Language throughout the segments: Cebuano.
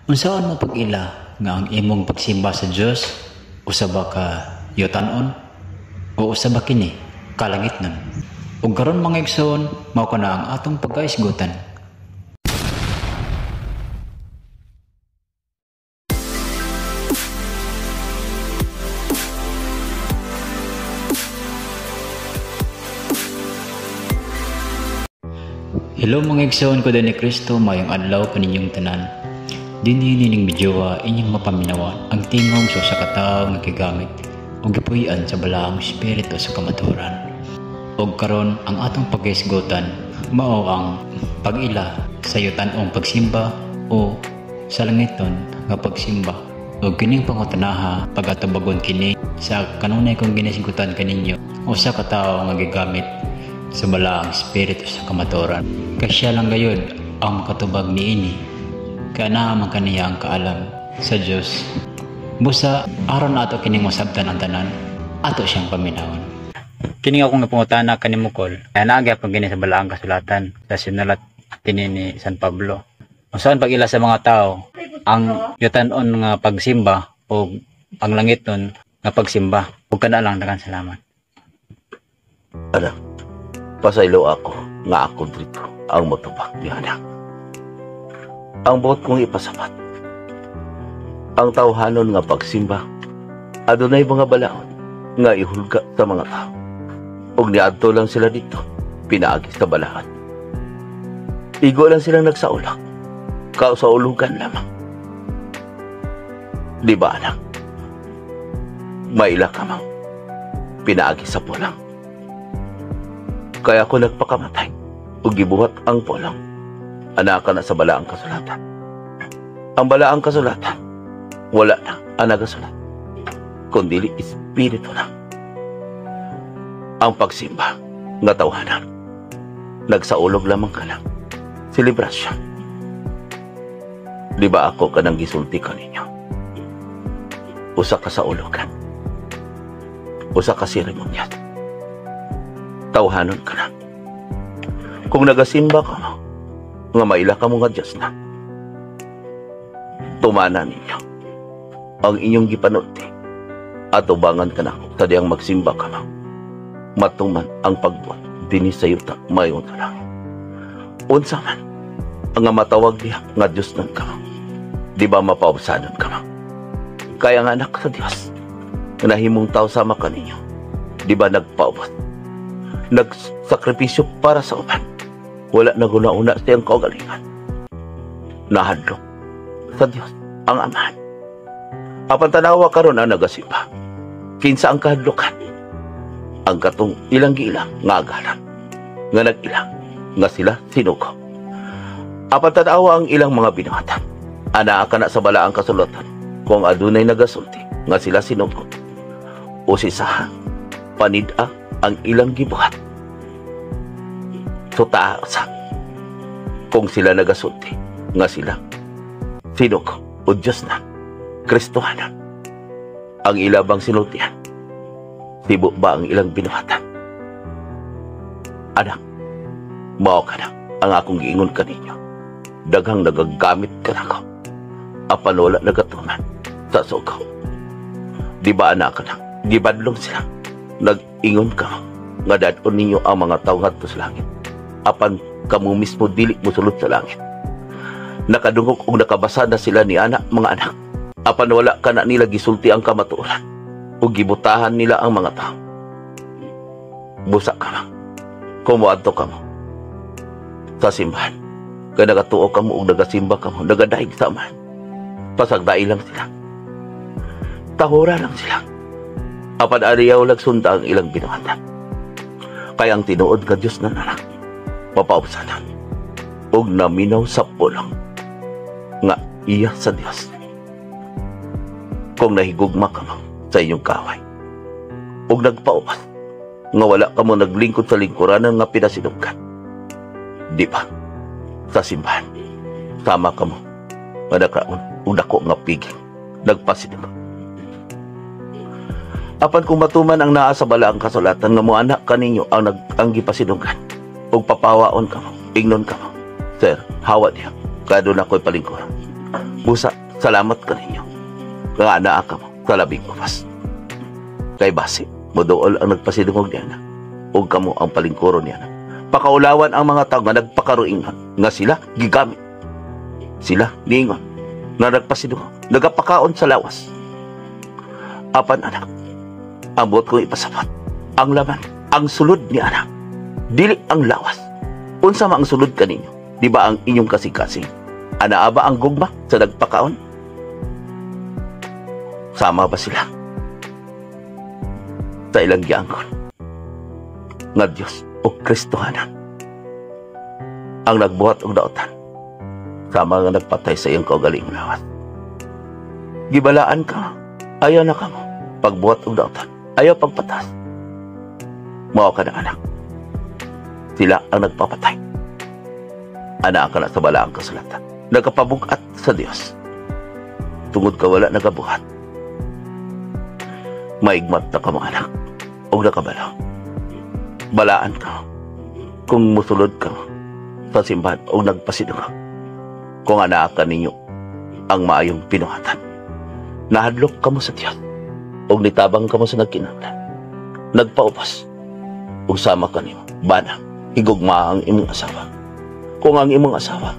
Unsaon mo pag-ila nga ang imong pagsimba sa Dios usa ba ka yutan-on o usa ba kini kalangitnon? Ug karon, mga igsoon, mao kana ang atong pagkaisgutan. Hello, mga igsoon ko ni Kristo, mayong adlaw kaninyong tanan. Dinhi nining bidyoa, inyong mapaminawan ang tingog sa usa ka tawo nga gigamit ug gipuy-an sa Balaang Espiritu sa kamatuoran. Ug karon, ang atong paghisgutan mao ang pag-ila sa yutan-ong pagsimba o sa langiton nga pagsimba. Ug kining pangutanaha, pagatubagon kini sa kanunay kong ginisgutan kaninyo, usa ka tawo nga gigamit sa Balaang Espiritu sa kamatuoran. Kay siya lang gayud ang makatubag niini. Kay naa man kaniya ang kaalam sa Dios. Busa aron ato kining masabtan ang tanan, ato siyang paminawon. Kini akong gipangutana kanimo kol. Kaya naa gyapon kini sa Balaang Kasulatan sa sinulat kini ni San Pablo. Unsaon pag-ila sa mga tao ang yutan-on nga pagsimba o ang langitnon nga pagsimba? Ug kana lang, daghang salamat. Anak, pasaylo ako nga ako dito ang motubag ni anak. Ang buot kong ipasabat, ang tawhanon nga pagsimba, adunay mga balaod nga ihulga sa mga tao. Ug niadto lang sila dito, pinaagi sa balaod. Igo lang silang nagsaulak, kausaulugan lamang. Di ba, anak? Maila ka mang pinaagi sa pulang. Kaya ako nagpakamatay ug gibuhat ang pulang. Anaka na sa Balaang Kasulatan. Ang Balaang Kasulatan, wala na ang nagasulat, kundi espiritu na. Ang pagsimba nga tawhanan, nagsaulog lamang ka lang. Selebrasyon. Di ba ako kanang gisulti ka ninyo? Usa ka sa ulogan. Usa ka seremonyal. Tawhanon ka na. Kung nagasimba ka mo, nga maila ka mo nga Diyos na, tumana ninyo ang inyong gipanulti at ubangan ka na sa diyang magsimba ka mo. Matuman ang pagbuhat dinhi sa yuta mayon sa langit. Unsa man ang matawag diha nga Diyos nun ka mo, di ba mapaubsanon ka mo? Kaya nga anak sa Diyos, nahimong tao sama kaninyo, di ba nagpaubos, nagsakripisyo para sa uban, wala naguna-una sa iyang kaugalingan. Nahadlok sa Diyos ang Amahan. Apan tanawa karon ang nagasimba, kinsa ang kahadlokan? Ang katong ilang giilang nga agalan, nga nag-ilang nga sila sinugo. Apan tanawa ang ilang mga binuhatan. Anaa ka na sa Balaang Kasulatan kung adunay nagasulti nga sila sinugo. O sisaha, panid-a ang ilang gibuhat. So taasa kung sila nagasulti nga sila sinugo o Diyos na, Kristohanon. Ang ilabang sinultihan, tibo ba ang ilang binuhatan? Anak, mao ka na ang akong giingon kaninyo. Daghang nagagamit ka na ko, apan wala nagatuman sa sugo. Di ba anak ka na, gibadlong sila, nag-ingon ka nga dadon ninyo ang mga tao ngadto sa langit. Apan kamo mismo dili mosulod sa langit. Nakadungog og nakabasa na sila ni anak mga anak. Apan wala ka na nila gisulti ang kamatuoran ug gibutahan nila ang mga tao. Busa ka man, kung moadto ka mo sa simbahan, kay nagatuo ka mo ug nagasimba ka mo, nagadaig sa Amahan. Pasagdai lang sila. Tahura lang sila. Apan ariyaw lagsunda ang ilang binuhatan. Kaya ang tinuod nga Dios na nanak, mapaubsanan ug naminaw sa pulong nga iya sa Dios. Kung nahigugma ka mo sa inyong kaway ug nagpaubos nga wala ka mo naglingkod sa lingkuranan nga pinasinugkan, di ba? Sa simbahan, sama ka mo nga nakaon ug dako nga piging nagpasinugkan. Apan kung matuman ang naa sa Balaang Kasulatan nga moanak kaninyo ang gipasinugkan ug papawaon ka mo, ingnon ka mo, sir, hawa diha, kaya doon ako'y palingkuran. Busa, salamat kaninyo. Nga anaa ka mo sa labing ubas. Kay basi, moduol ang nagpasidungog niya na. Ug kamo ang palingkuron niya na. Pakaulawan ang mga tao nga nagpakaruingan nga sila gigamit. Sila niingon nga nagpasidungog, nagapakaon sa lawas. Apan anak, ang buot kong ipasabot, ang laman, ang sulod ni anak, dili ang lawas. Unsa man ang sulod kaninyo? Di ba ang inyong kasing-kasing? Anaa ba ang gugma sa nagpakaon? Sama ba sila sa ilang giangkon nga Diyos o Kristohanan ang nagbuhat og daotan, sama nga nagpatay sa iyang kaugalingong lawas? Gibalaan ka, ayaw na kamo pagbuhat og daotan, ayaw pagpatas. Mao ka na, anak. Sila ang nagpapatay. Anaa ka na sa balaang kasulatan. Nagkapabugat sa Dios. Tungod ka wala nagabuhat. Maigmat na ka, mga anak. O nakabalo. Balaan ka. Kung musulod ka sa simbahan o nagpasidungog. Kung anaa ka ninyo ang maayong pinuhatan. Nahadlok ka mo sa Dios. O nitabang ka mo sa nagkinahanglan. Nagpaubos. Ug sama ka nimo. Bana, higugma ang imong asawa. Kung ang imong asawa,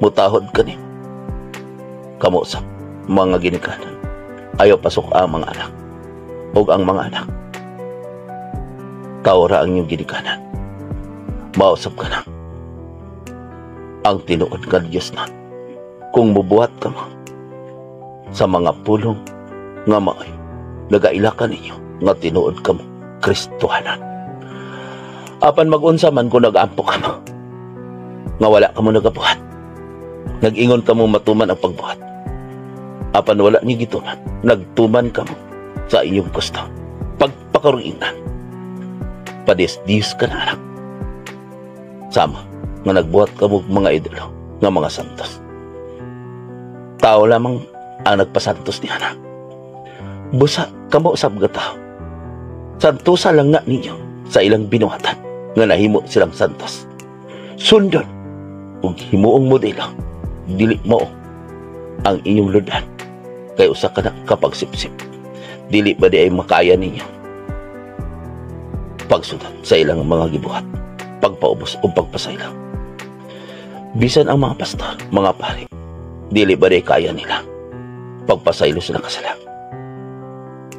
mutahod ka nimo. Kamo sa mga ginikanan, ayaw pasok ang mga anak. Ug ang mga anak, tawra ang inyong ginikanan. Mausap ka na. Ang tinuod nga Diyos na. Kung mubuhat ka mo sa mga pulong nga maoy, nagaila ka ninyo nga tinuod ka mo, Kristohanan. Apan mag-unsa man kung nag-ampo ka mo, nga wala ka mo nagabuhat. Nag-ingon ka mo matuman ang pagbuhat. Apan wala ni gituman, nagtuman ka mo sa inyong gusto. Pagpakaruingan, padis-dis ka na, anak. Sama nga nagbuhat ka mo mga idolo, nga mga santos. Tao lamang ang nagpasantos ni anak. Busa, kamo usab nga tao. Santosa lang na ninyo sa ilang binuhatan nga nahimo silang santos. Sundon ug himuong modelo, dili mo ang inyong ludan kay usa ka na kapagsipsip. Dili ba di ay makaya ninyo pagsunod sa ilang mga gibuhat, pagpaubos o pagpasaylo? Bisan ang mga pastor, mga pari, dili ba di kaya nila pagpasaylo sa nakasala?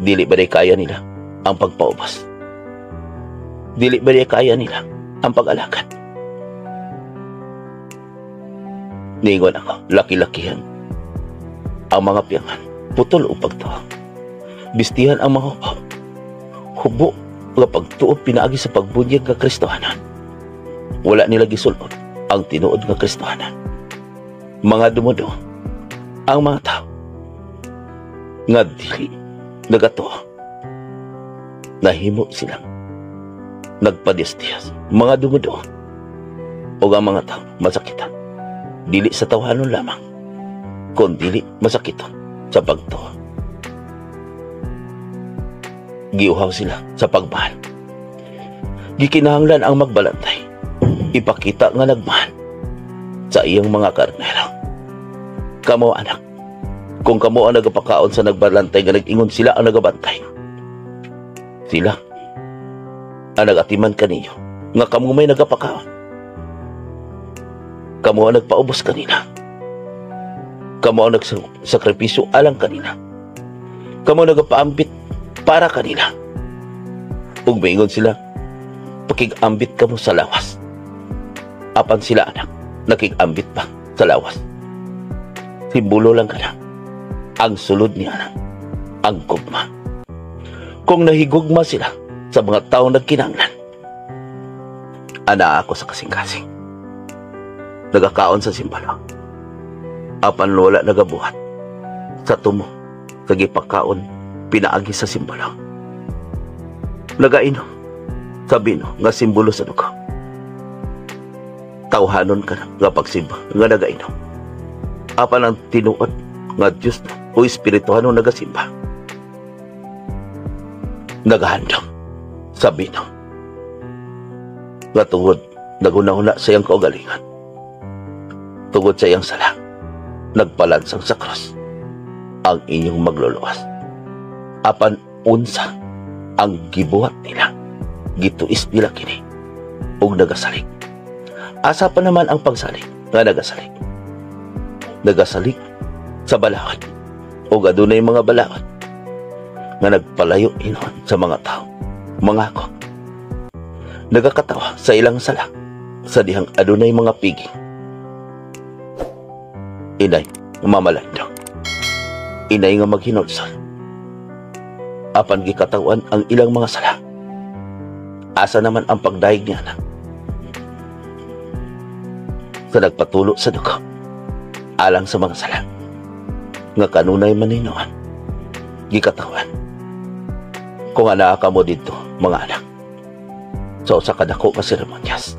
Dili ba di kaya nila ang pagpaubos? Dili ba di kaya nila ang pag-alagad? Ningon ako, laki-lakihan ang mga piyangan, putol o pagtuo. Bistihan ang mga hubo. Hubo nga pagtuo pinaagi sa pagbunyag nga Kristohanan. Wala nila gisulod ang tinuod nga Kristohanan. Mga dumudo ang mga tao nga dili nagatuo. Nahimo silang nagpadiyas-diyas. Mga dumudo o ang mga tao masakitan. Dili sa tawhanon lamang, kun dili masakiton sa pagtuo. Giuhaw sila sa pagmahal. Gikinahanglan ang magbalantay. Ipakita nga nagmahal sa iyang mga karnero. Kamo anak, kung kamo ang nagapakaon sa nagbalantay nga nag-ingon sila ang nagabantay. Sila ang nagatiman kaninyo nga kamo may nagapakaon. Kamo ang nagpaubos kanina. Kamo ang nagsakripisyo alang kanina. Kamo ang nagapaambit para kanila. Ug maingon sila, pakig-ambit kamo sa lawas. Apan sila anak, nakig-ambit pa sa lawas. Simbolo lang ka na. Ang sulod ni anak, ang gugma. Kung nahigugma sila sa mga taong nagkinanglan, ana ako sa kasing-kasing. Nagakaon sa simbalo. Apan wala nagabuhat sa tumo sa gipakaon pinaagi sa simbolo. Nagainom sa bino nga simbolo sa dugo. Tawhanon ka na nga pagsimba nga nagainom. Apan ang tinuod nga Diyos o Espirituhanon nagasimba. Nagahandom sa bino nga tungod naguna-una sa iyang kaugalingan. Tungod sa iyang sala. Nagpalansang sa cross ang inyong magluluwas. Apan unsa ang gibuhat nila? Gituis nila kini og nagasalig. Asa pa naman ang pagsalig nga nagasalig? Nagasalig sa balaod og adunay mga balaod nga nagpalayo hinuon sa mga tao. Mga ko nagakatawa sa ilang sala sa dihang adunay mga piging. Inay mamalandong. Inay nga maghinulsol. Apan gikatawan ang ilang mga sala. Asa naman ang pagdayeg niya na sa nagpatulo sa dugo alang sa mga sala nga kanunay man hinuon gikatawan? Kung anaa kamo didto, mga anak, sa usa ka dako nga seremonyas,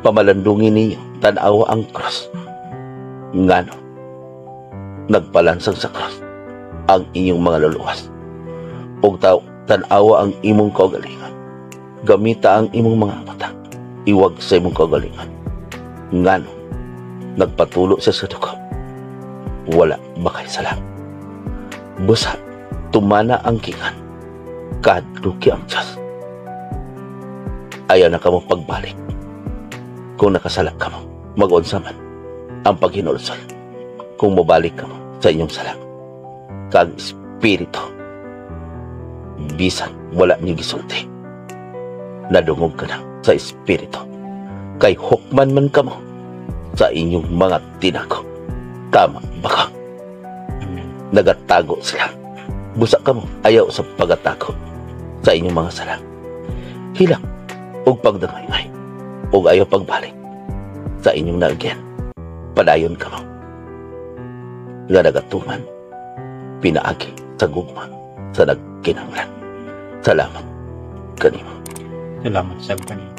pamalandungin ninyo, tan-awa ang cross. Ngano nagpalansang sa cross ang inyong mga luluwas? Ug tan-awa ang imong kaugalingon. Gamita ang imong mga mata, iwag sa imong kaugalingon. Ngano nagpatulo siya sa dugo? Wala ba kay sala? Busa tumana ang kingan, kahadluki ang Diyos. Ayaw na kamo pagbalik. Kung nakasala kamo, mag-unsa man ang paghinulsol kung mobalik kamo sa inyong sala? Kag espiritu, bisan wala niyo gisulti, nadungog ka na sa espiritu, kay hukman man kamo sa inyong mga tinako. Tama ba ka? Amen. Nagatago sila. Busa kamo ayaw sa pagatago sa inyong mga sala. Hilak og pagdangay ug ayaw pagbalik sa inyong naagyan. Padayon kamo nga nagatuman pinaagi sa gugma sa nagkinahanglan. Salamat kanimo. Salamat sa kanimo.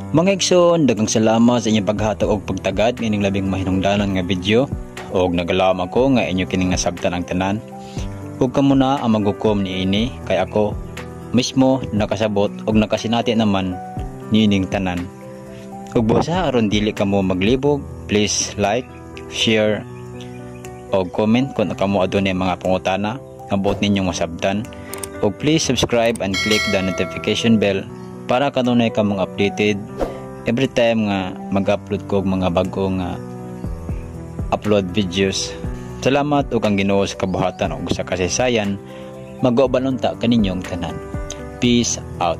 Mga igsoon, daghang salamat sa inyong paghatag og pagtagad ining labing mahinungdanon nga video og nagalaom ako nga inyo kining nasabtan ang tanan. Ug kamo na ang maghukom niini kay ako mismo nakasabot og nakasinati naman niining tanan. Ug busa aron dili kamo maglibog, please like, share og comment kung kamo adunay mga pangutana nga buot ninyong masabtan. Ug please subscribe and click the notification bell para kanunay kamong updated every time nga mag-upload ko og mga bag-o nga upload videos. Salamat ug ang Ginoo sa kabuhatan ug sa kasaysayan mag-uban unta kaninyong tanan. Peace out.